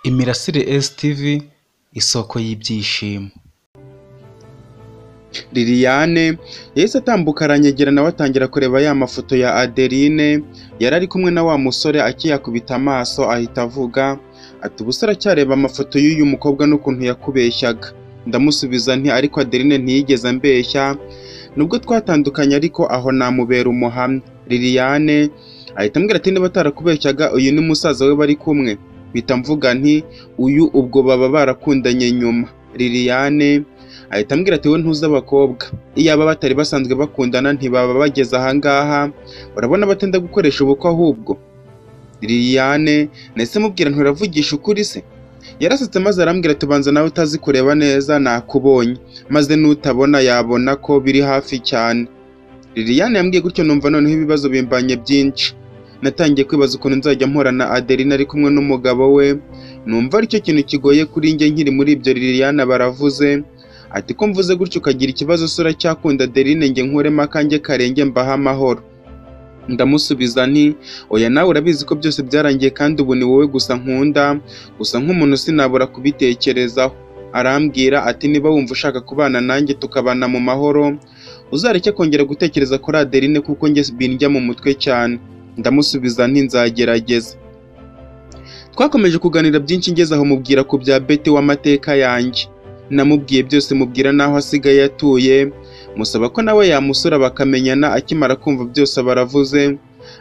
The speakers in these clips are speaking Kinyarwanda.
Imirasire STV, isoko y'ibyishimo. Liliane yahise atambuka aranyegera, nawe atangira kureba ya mafoto ya Adeline yari ari kumwe na wa musore. Akiyakubita amaso ahita avuga ati: "Ubu se aracyareba amafoto y'uyu mukobwa n'ukuntu yakubeshyaga?" Ndamusubiza nti: "Ariko Adeline ntiyigeze ambeshya, nubwo twatandukanye, ariko aho namubera umuhamya." Liliane ahita ambwira ati: "Niba atarakubeshyaga, uyu ni musaza we bari kumwe." Mpita mvuga nti: "Uyu ubwo baba barakundanye nyuma." Liliane ahita ambwira ati: "We ntuzi abakobwa, iyaba batari basanzwe bakundana ntibaba bageze ahangaha, urabona batenda gukoresha ubukwe ahubwo." Liliane nahise mubwira nti: "Uravugisha ukuri se?" Yarasetse maze arambwira ati: "Banza nawe utazi kureba neza, nakubonye, maze n'utabona yabona ko biri hafi cyane." Liliane yambwiye gutyo numva noneho ibibazo bimbanye byinshi. Natangiye kwibaza ukuntu nzajya mpora na Adeline ari kumwe n'umugabo we, numva aricyo kintu kigoye kuri njye. Nkiri muri ibyo, Liliane baravuze ati: "Ko mvuze gutyo ukagira ikibazo se, uracyakunda Adeline? Njye nkuremo akanjye karenge mbahe amahoro." Ndamusubiza nti: "Oya, nawe urabizi ko byose byarangiye kandi ubu ni wowe gusa nkunda, gusa nk'umuntu sinabura kubitekerezaho." Arambwira ati: "Niba wumva ushaka kubana nanjye tukabana mu mahoro, uzareke kongera gutekereza kuri Adeline kuko njye bindya mu mutwe cyane." Ndamusubiza nti: "Nzagerageza." Twakomeje kuganira byinshi, ngeze aho mubwira ku bya Betty w'amateka yanjye. Namubwiye byose, mubwira n'aho asigaye atuye, musaba ko nawe yamusura bakamenyana. Akimara kumva byose baravuze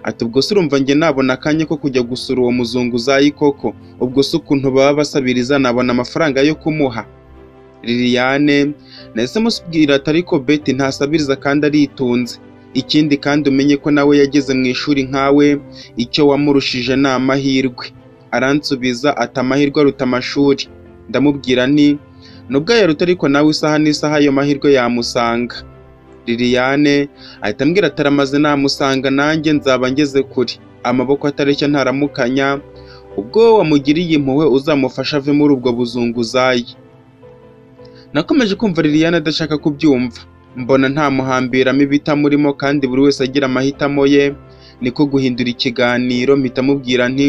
ati: "Ubwo se urumva njye nabona akanya ko kujya gusura uwo muzunguzayi koko? Ubwo se ukuntu baba basabiriza nabona amafaranga yo kumuha?" Liliane nahise mubwira ati: "Ariko Betty ntasabiriza kandi aritunze. Ikindi kandi umenye ko nawe yageze mu ishuri nkawe, icyo wamurushije ni amahirwe." Aransubiza ati: "Amahirwe aruta amashuri." Ndamubwira nti: "Nubwo ayaruta, ariko nawe isaha n'isaha ayo mahirwe yamusanga." Liliane ahita ambwira ati: "Aramaze namusanga nanjye nzaba ngeze kure, amaboko atareshya ntaramukanya. Ubwo wowe wamugiriye impuhwe uzamufasha ave muri ubwo buzunguzayi." Nakomeje kumva Liliane adashaka kubyumva, mbona ntamuhambiramo ibitamurimo kandi buri wese agira amahitamo ye, niko guhindura ikiganiro, mpita mubwira nti: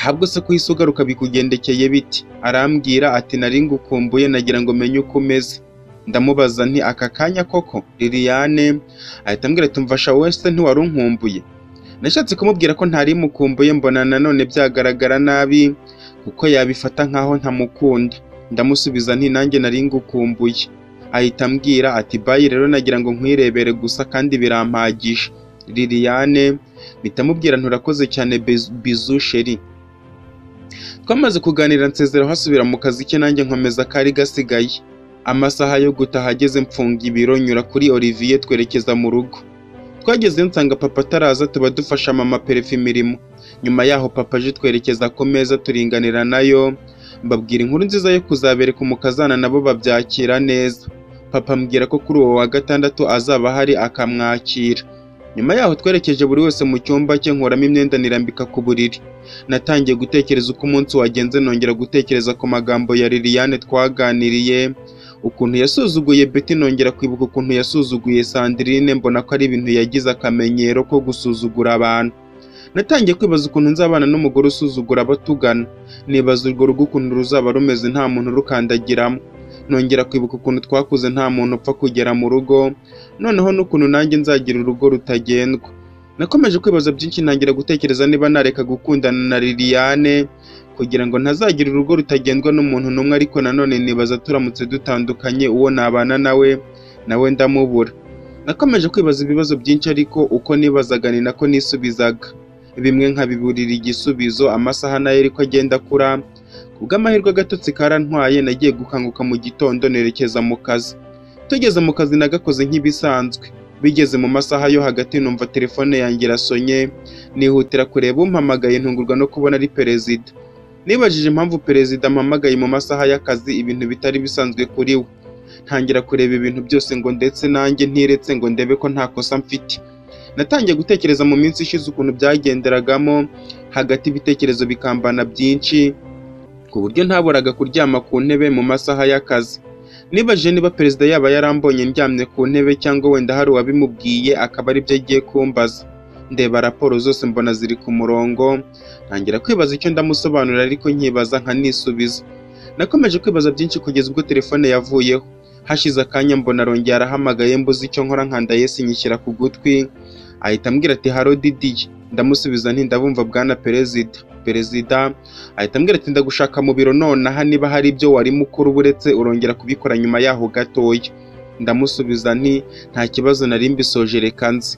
"Habwo se ko uhise ugaruka, bikugendekeye biti?" Arambwira ati: "Nari ngukumbuye, nagira ngo menye uko umeze." Ndamubaza nti: "Aka kanya koko?" Liliane ahita ambwira ati: "Mfasha, wowe se ntiwari unkumbuye?" Nashatse kumubwira ko ntari mukumbuye, mbona nanone byagaragara nabi kuko yabifata nkaho ntamukunda. Ndamusubiza nti: "Nanjye nari ngukumbuye." Ahita ambwira ati: "Bye rero, nagira ngo nkwirebere gusa kandi birampagije." Liliane mpita mubwira nti: "Urakoze cyane, bisous chérie." Twamaze kuganira nsezeraho, asubira mu kazi ke, nanjye nkomeza akari gasigaye. Amasaha yo gutaha ageze, mfunga ibiro, nyura kuri Olivier twerekeza mu rugo. Twagezeyo nsanga papa ataraza, tuba dufasha mama perefe imirimo. Nyuma yaho papa aje twerekeza ku meza turinganira nayo, mbabwira inkuru nziza yo kuzabereka umukazana, nabo babyakira neza. Papa ambwira ko kuri uwo wa gatandatu azaba ahari akamwakira. Nyuma yaho twerekeje buri wese mu cyumba cye, nkuramo imyenda nirambika ku buriri. Natangiye gutekereza uko umunsi wagenze, nongera gutekereza ku magambo ya Liliane twaganiriye, ukuntu yasuzuguye Betty, nongera kwibuka ukuntu yasuzuguye Sandrine, mbona ko ari ibintu yagize akamenyero ko gusuzugura abantu. Natangiye kwibaza ukuntu nzabana n'umugore usuzugura abatugana, nibaza urwo rugo ukuntu ruzaba rumeze nta muntu urukandagiramo. Nongera kwibuka ukuntu twakuze nta muntu upfa kugera mu rugo, noneho n'ukuntu nanjye nzagira urugo rutagendwa. Nakomeje kwibaza byinshi, ntangira gutekereza niba nareka gukundana na Liliane kugira ngo ntazagira urugo rutagendwa n'umuntu n'umwe, ariko nanone nibaza turamutse dutandukanye uwo nabana nawe, nawe ndamubura. Nakomeje kwibaza ibibazo byinshi, ariko uko nibazaga ni nako nisubizaga, bimwe nkabiburira igisubizo. Amasaha nayo ariko agenda akura. Kubw'amahirwe agatotsi karantwaye, nagiye gukanguka mu gitondo nerekeza mu kazi. Tugeze mu kazi nagakoze nk'ibisanzwe. Bigeze mu masaha yo hagati numva telefone yanjye irasonye, nihutira kureba umpamagaye, ntungurwa no kubona ari perezida. Nibajije impamvu perezida ampamagaye mu masaha y'akazi, ibintu bitari bisanzwe kuri we. Ntangira kureba ibintu byose ngo ndetse nanjye ntiretse ngo ndebe ko nta kosa mfite. Natangiye gutekereza mu minsi ishize ukuntu byagenderagamo, hagati ibitekerezo bikambana byinshi ku buryo ntaboraga kuryama ku ntebe mu masaha y'akazi. Nibajije niba perezida yaba yarambonye ndyamye ku ntebe cyangwa wenda hari uwabimubwiye akaba aribyo agiye kumbaza. Ndeba raporo zose mbona ziri ku murongo, ntangira kwibaza icyo ndamusobanurira ariko nkibaza nkanisubiza. Nakomeje kwibaza byinshi kugeza ubwo telefone yavuyeho. Hashize akanya mbona arongeye arahamagaye, mbuze icyo nkora nkanda yes nyishyira ku gutwi, ahita ambwira ati haro Didiye. Ndamusubiza nti ndabumva bwana perezida. Perezida ahita ambwira ati ndagushaka mu biro nonaha, niba hari ibyo warimo ukora uretse urongera kubikora nyuma yaho gatoya. Ndamusubiza nti nta kibazo nari mbisoje reka nze.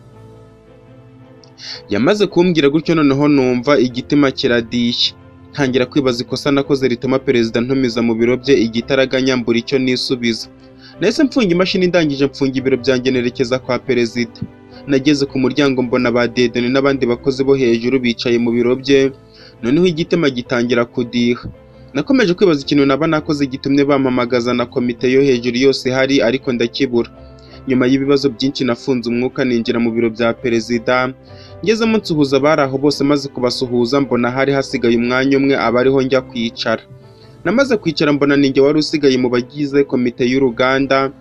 Yamaze kumbwira gutyo noneho numva igitima kiradishye, ntangira kwibaza ikosa nakoze rituma perezida ntumiza mu biro bye igitaraganya mbura icyo nisubiza. Nahise mfunga imashini ndangije mfunga ibiro byanjye nerekeza kwa perezida. Nageze ku muryango mbona ba Dieudonné n'abandi bakozi bo hejuru bicaye mu biro bye, noneho igitima gitangira kudiha. Nakomeje kwibaza ikintu naba nakoze gitumye bampamagaza na komite yo hejuru yose ihari ariko ndakibura. Nyuma y'ibibazo byinshi nafunze umwuka ninjira mu biro bya perezida, ngezemo nsuhuza abari aho bose, maze kubasuhuza mbona hari hasigaye umwanya umwe aba ariho njya kwicara. Namaze kwicara mbona ninjye wari usigaye mu bagize komite y'uruganda.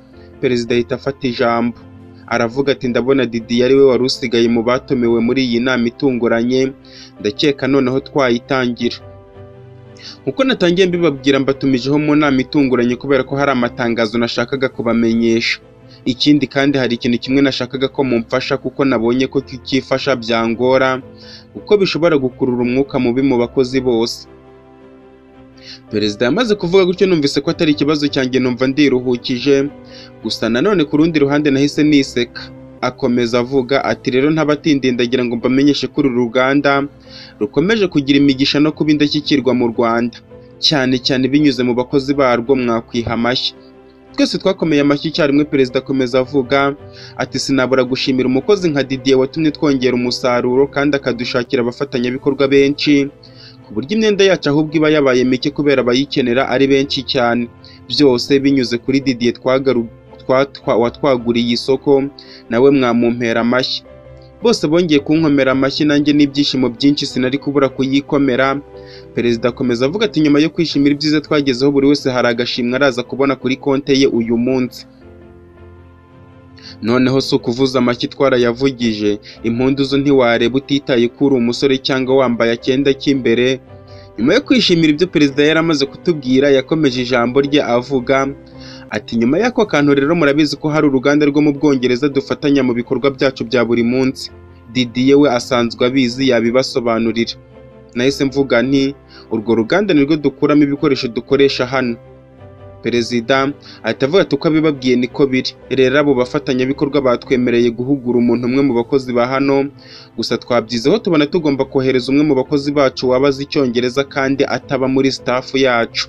Perezida ahita afata ijambo aravuga ati ndabona Didiye ari we wari usigaye mu batumiwe muri iyi nama itunguranye, ndakeka noneho twayitangira. Nkuko natangiye mbibabwira mbatumijeho mu nama itunguranye kubera ko hari amatangazo nashakaga kubamenyesha. Ikindi kandi hari ikintu kimwe nashakaga ko mumfasha kuko nabonye ko kukifasha byangora kuko bishobora gukurura umwuka mubi mu bakozi bose. Perezida yamaze kuvuga gutyo numvise ko atari ikibazo cyanjye numva ndiruhukije, gusa nanone ku rundi ruhande nahise niseka. Akomeza avuga ati rero ntabatindinda ndagira ngo mbamenyeshe ko uru ruganda rukomeje kugira imigisha no kuba indashyikirwa mu Rwanda, cyane cyane binyuze mu bakozi barwo mwakwiha amashyi. Twese twakomeye amashyi icyarimwe. Perezida akomeza avuga ati sinabura gushimira umukozi nka Didiye watumye twongera umusaruro kandi akadushakira abafatanyabikorwa benshi, ku buryo imyenda yacu ahubwo iba yabaye mike kubera abayikenera ari benshi cyane. Byose binyuze kuri Didiye watwaguriye isoko, nawe mwamumpera amashyi. Bose bongeye kunkomera amashyi nanjye n'ibyishimo byinshi sinari kubura kuyikomera. Perezida akomeza avuga ati nyuma yo kwishimira ibyiza twagezeho buri wese hari agashimwe araza kubona kuri konte ye uyu munsi. Noneho si ukuvuza amashyi twarayavugije, impundu zo ntiwareba utitaye ko uri umusore cyangwa wambaye akenda k'imbere. Nyuma yo kwishimira ibyo perezida yari amaze kutubwira yakomeje ijambo rye avuga ati nyuma y'ako kantu rero murabizi ko hari uruganda rwo mu Bwongereza dufatanya mu bikorwa byacu bya buri munsi. Didiye we asanzwe abizi yabibasobanurira. Nahise mvuga nti urwo ruganda nirwo dukuramo ibikoresho dukoresha hano. Perezida ahita avuga ati uko abibabwiye niko biri. Rero abo bafatanyabikorwa batwemereye guhugura umuntu umwe mu bakozi ba hano, gusa twabyizeho tubona tugomba kohereza umwe mu bakozi bacu waba azi icyongereza kandi ataba muri staff yacu.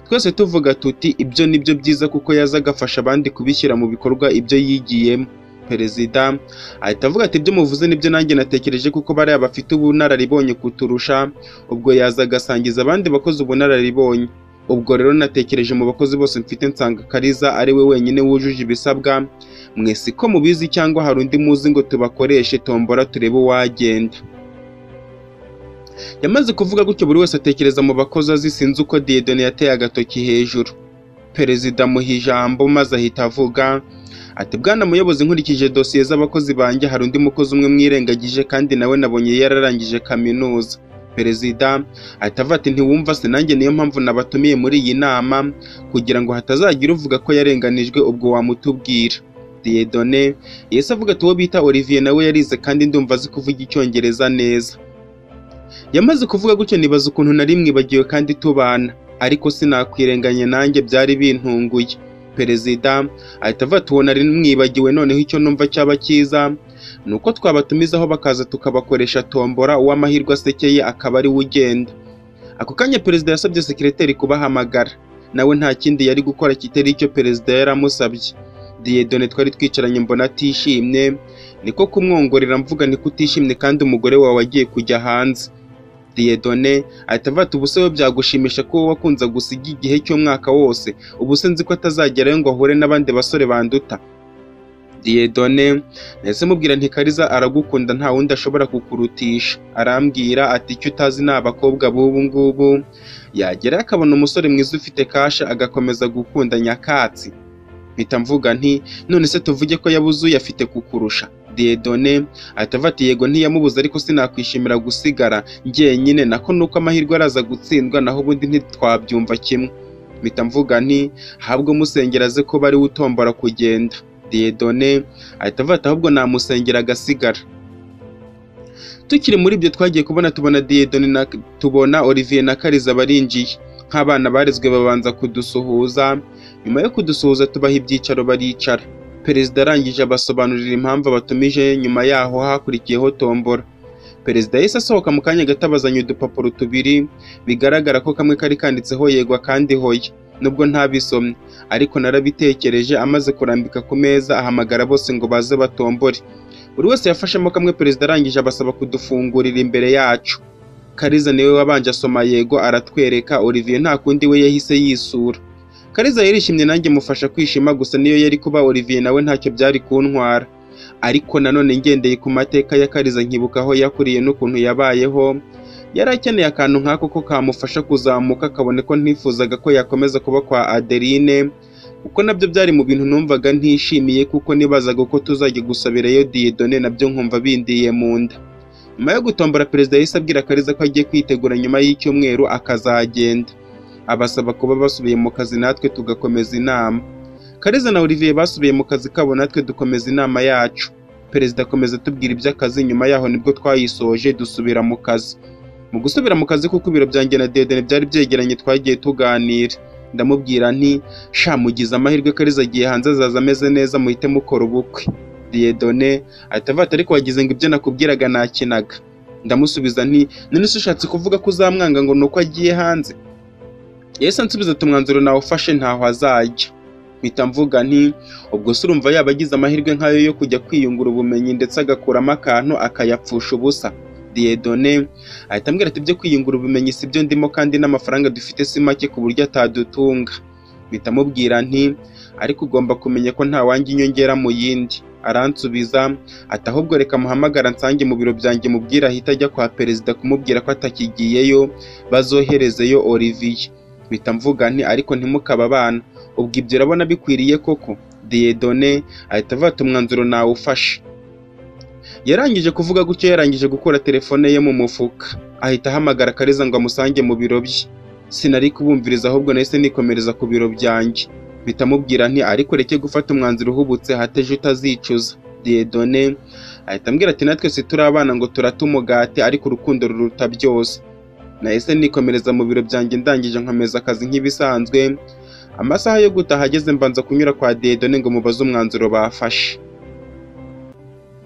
Twese tuvuga tuti ibyo nibyo byiza kuko yaza agafasha abandi kubishyira mu bikorwa ibyo yigiyemo. Perezida ahita avuga ati ibyo muvuze nibyo nanjye natekereje kuko bariya bafite ubunararibonye kuturusha, ubwo yaza agasangiza abandi bakozi ubunararibonye. Ubwo rero natekereje mu bakozi bose mfite nsanga Kariza ari we wenyine wujuje ibisabwa, mwese ko mubizi cyangwa hari undi muzi ngo tubakoreshe tombora turebe uwagenda. Yamaze kuvuga gutyo buri wese atekereza mu bakozi azi, sinzi uko Dieudonné yateye agatoki hejuru. Perezida amuha ijambo maze ahita avuga ati bwana muyobozi nkurikije dosiye z'abakozi banjye hari undi mukozi umwe mwirengagije kandi nawe nabonye yararangije kaminuza. Perezida ahita avuga ati ntiwumva se nanjye niyo mpamvu nabatumiye muri iyi nama kugira ngo hatazagira uvuga ko yarenganijwe ubwo wamutubwira. Dieudonné yahise avuga ati uwo bita Olivier nawe yarize kandi ndumva azi kuvuga icyongereza neza. Yamaze kuvuga gutyo nibaza ukuntu nari mwibagiwe kandi tubana, ariko sinakwirenganya nanjye byari bintunguye. Perezida ahita avuga ati uwo nari mwibagiwe noneho icyo numva cyaba cyiza ni uko twabatumizaho bakaza tukabakoresha tombora, uw'amahirwe asekeye akaba ari we ugenda. Ako kanya perezida yasabye sekireteri kubahamagara, nawe nta kindi yari gukora kitari icyo perezida yaramusabye. Dieudonné twari twicaranye mbona atishimye, niko kumwongorera mvuga niko utishimye kandi umugore wawe agiye kujya hanze. Dieudonné ahita avuga ati ubuse we byagushimisha ko wowe wakunze gusiga igihe cy'umwaka wose, ubuse nzi ko atazagerayo ngo ahure n'abandi basore banduta. Dieudonné nahise mubwira nti Kariza aragukunda nta wundi ashobora kukurutisha. Arambwira ati icyo utazi ni abakobwa b'ubu ngubu, yagerayo akabona umusore mwiza ufite kasha agakomeza gukunda nyakatsi. Mpita mvuga nti none se tuvuge ko yabuze uyafite kukurusha. Dieudonné ahita avuga ati yego ntiyamubuze ariko sinakwishimira gusigara njyenyine, nako nuko amahirwe araza gutsindwa, naho ubundi ntitwabyumva kimwe. Mpita mvuga nti ahubwo musengera aze kuba ariwe utombora kugenda. Dieudonné ahita avuga ati ahubwo namusengera agasigara. Tukiri muri ibyo twagiye kubona tubona Dieudonné na tubona Olivier na Kariza barinjiye nk'abana barezwe, babanza kudusuhuza. Nyuma yo kudusuhuza tubaha ibyicaro baricara. Perezida arangije abasobanurira impamvu abatumije. Nyuma yaho hakurikiyeho tombora. Perezida yahise asohoka mu kanya gato abazanye udupapuro tubiri, bigaragara ko kamwe kari kanditseho yego akandi hoya. Nubwo ntabisomye ariko narabitekereje. Amaze kurambika ku meza ahamagara bose ngo baze batombore. Buri wese yafashemo kamwe. Perezida arangije abasaba kudufungurira imbere yacu. Kariza niwe wabanje asoma yego aratwereka. Olivier nta kundi we yahise yisura. Kariza yarishimye nanjye mufasha kwishima, gusa niyo yari kuba Olivier nawe ntacyo byari kuntwara. Ariko nanone ngendeye ku mateka ya Kariza nkibuka aho yakuriye n'ukuntu yabayeho, yari akeneye akantu nk'ako ko kamufasha kuzamuka, kabone ko ntifuzaga ko yakomeza kuba kwa Adeline, kuko nabyo byari mu bintu numvaga ntishimiye, kuko nibazaga uko tuzajya gusabirayo Dieudonné nabyo nkumva bindiye mu nda. Nyuma yo gutombora perezida yahise abwira Kariza ko agiye kwitegura nyuma y'icyumweru akazagenda, abasaba kuba basubiye mu kazi natwe tugakomeza inama. Kariza na Olivier basubiye mu kazi kabo natwe dukomeza inama yacu. Perezida akomeza atubwira iby'akazi. Nyuma yaho nibwo twayisoje dusubira mu kazi. Mu gusubira mu kazi, kuko ibiro byanjye na Dieudonné byari byegeranye, twagiye tuganira. Ndamubwira nti sha mugize amahirwe Kariza agiye hanze azaza ameze neza muhite mukora ubukwe. Dieudonné ahita avuga ati ariko wagize ngo ibyo nakubwiraga nakinaga. Ndamusubiza nti none se ushatse kuvuga ko uzamwanga ngo ni uko agiye hanze? Yahise ansubiza ati umwanzuro nawufashe ntaho azajya. Mpita mvuga nti ubwo se urumva yaba agize amahirwe nk'ayo yo kujya kwiyungura ubumenyi ndetse agakuramo akantu akayapfusha ubusa? Dieudonné ahita ambwira ati ibyo kwiyungura ubumenyi si byo ndimo kandi n'amafaranga dufite si make ku buryo atadutunga. Mpita mubwira nti ariko ugomba kumenya ko nta wanjye inyongera mu yindi. Aransubiza ati ahubwo reka muhamagara nsange mu biro byanjye mubwire ahita ajya kwa perezida kumubwira ko atakigiyeyo bazoherezeyo Olivier. Mpita mvuga nti ariko ntimukabe abana, ubwo ibyo urabona bikwiriye koko? Dieudonné ahita avuga ati umwanzuro nawufashe. Yarangije kuvuga gutyo yarangije gukura telefone ye mu mufuka, ahita ahamagara Kariza ngo amusange mu biro bye. Sinari kubumviriza ahubwo nahise nikomereza ku biro byanjye. Mpita mubwira nti ariko reke gufata umwanzuro uhubutse hateje utazicuza. Dieudonné ahita ambwira ati natwe si turi abana ngo turate umugati ariko urukundo ruruta byose. Nahise nikomereza mu biro byanjye ndangije nkomeza akazi nk'ibisanzwe. Amasaha yo gutaha ageze mbanza kunyura kwa Dieudonné ngo mubaze umwanzuro bafashe.